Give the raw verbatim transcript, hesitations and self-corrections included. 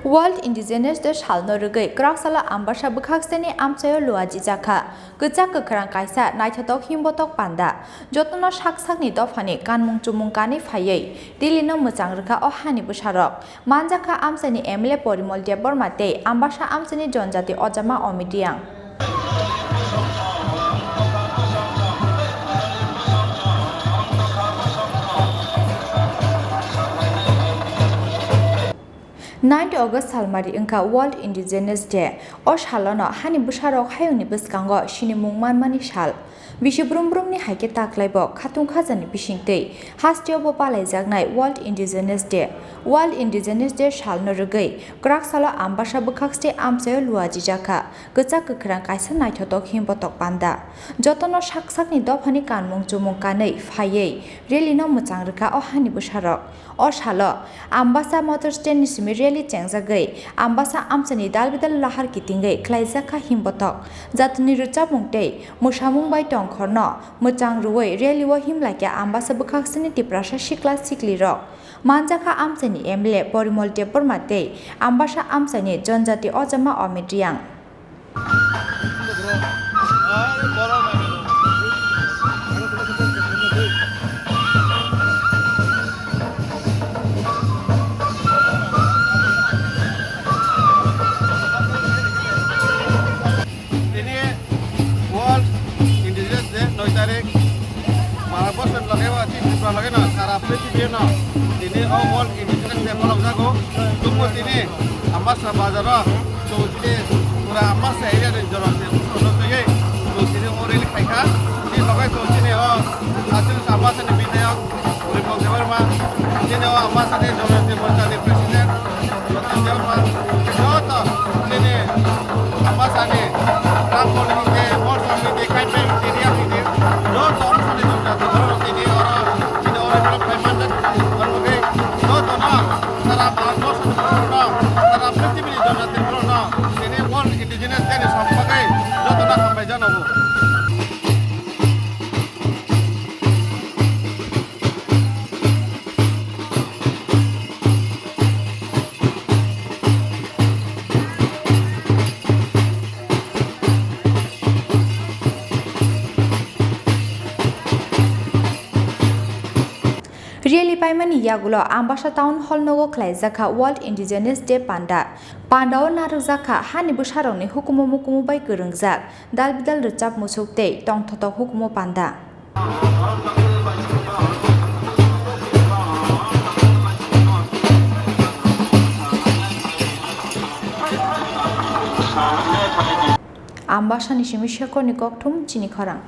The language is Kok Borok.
World Indigenous Day salno rwgwi kwraksalo Ambasa bwkhakseni amchaio luajijakha kwchak kwkhrang kaisa naithothok himbothok panda. Jotono sak sakni dophani kanmung chumung kanwi phaiwi rally no mwchang rwkha o hani bwsarok. Manjakha amchaini M L A Porimol Debbarma tei Ambasa amchaini Jonjati Ojama Omit Reang. Ninth August salmari wngkha World Indigenous Day. O salono hani bwsarok hayungni bwskango sinimung manmani sal. Bisi brum brumni hai khe taklaibo khatung khajani bisingtwi hasteo bo palaijaknai World Indigenous Day. World Indigenous Day salno rwgwi kwraksalo Ambasa bwkhakste amchaio luajijakha kwchak kwkhrang kaisa naithothok himbothok panda. Jotono sak sakni dophani kanmung chumung kanwi phaiwi rally no mwchang rwkha o hani bwsarok. O salo Ambasa motor stand ni simi rally chengjagwi Ambasa amchani dal bidal lahar kitingwi khlaijakha himbothok. Jatoni rwchapmung tei mwsamung bai tongkhorno mwchang rwui rally o himlaikha Ambasa bwkhaksini Tiprasa sikla siklirok. Manjakha amchaini M L A Porimol Debbarma tei Ambasa amchaini Jonjati Ojama Omit Reang. Tini World Indigenous Day, noi tarik. Bharat borso ni loge o, chini Tripura loge no, sara prithibi no tini o World Indigenous Day palok jago. Tungmo tini Ambasa bazar o, chwng tini pura Ambasa area ni jono tini twi chwng tini o rally khaikha. Tini loge chwng tini o Achil Ambasa ni bidhayok Bipok Debbarma, tini o Ambasa ni Jonojati Morcha ni President Ratan Debbarma, joto tini Ambasa ni Ram Mol hingke, Morcha hingke, Kaipai hingke, Riya hingke, joto Ambasa ni Jonojati borok tini oro, tini oro borok pai manjak, aro hingke joto no sara Bharat borso ni borok no, sara prithimbi ni Jonojati borok no tini World Indigenous Day ni song bagwi joto no hambai jano bo. Rally paimani yagulo Ambasa Town Hall nogo khlaijakha World Indigenous Day panda. Pandao narwkjakha hani bwsarokni hukumu mukumu bai kwrwngjak dal bidal rwchap musuk tei tongthotok hukumu panda. Ambasani simi Shekhorni kokthum chini khorang.